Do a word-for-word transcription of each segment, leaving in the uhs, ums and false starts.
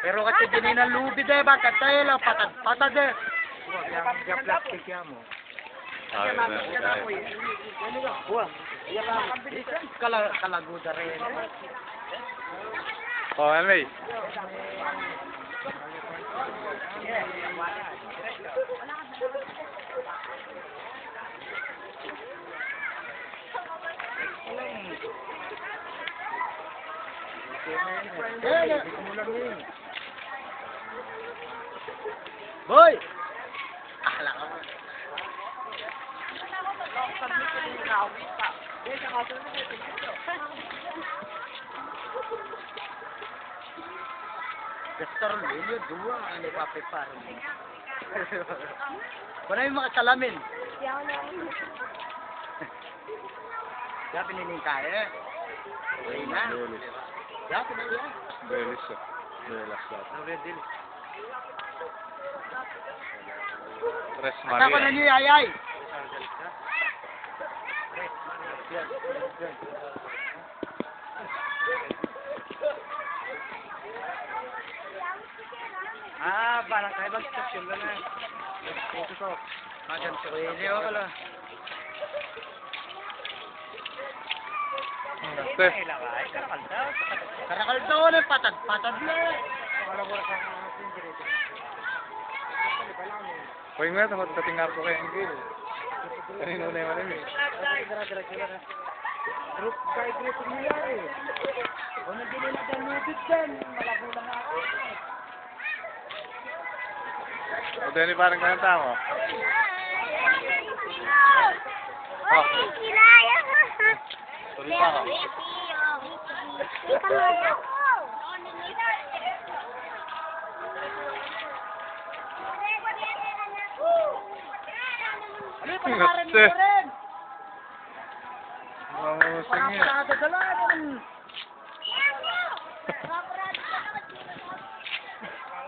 Pero kasi dyan na lubid e, bakit tayo lang patad-patad e. Huwag yan, yan plastic yan mo. Ay, na, ay. Huwag. Kala-, kalaguda rin. O, anyway. Boy! Ala ka mo. Doktor Lelio, dua, ano, pape, parang. Wala yung mga salamin. Siya, piniling tayo. Ayun na. Belis. Siya, piniling. Belis, ah. Belis, ah. Ang red din. Tres Maria. Ako na niya, ay, ay. Ah, barangay, mag-station ka na. Ito ko. Magan ko, eh, hindi ako pala. Karakal daw, eh, patad-patad na. Wala ko sa Uy, nga, tungkol sa tingin po kay Angel. Kanino na yung ano, eh? Group by group nila, eh. Kung hindi nila dalubid dyan, malabo lang ako. O, Denny, parang kanang tama. Oh. Tuloy pa ako. Ano yung pangalan mo rin? Ang using yan. Parang dala ng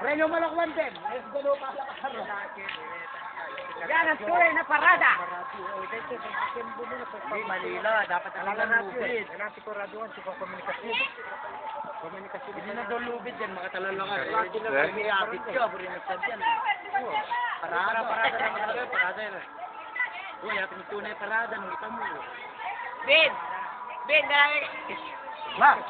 Reno Malakwan din. Ay, gano pa sa karo. Yan ang tunay na parada. Hindi, Manila. Dapat ang lubid. Yan ang sigurado ang sigurado komunikasyon. Komunikasyon. Hindi na daw lubid yan. Makatalala ka. Hindi na kami abit ka. Buri na sa yan. Parada, parada na, parada, parada yan. Uy, ating tunay parada. Nung kita mo. Bin! Bin, dali. Ma!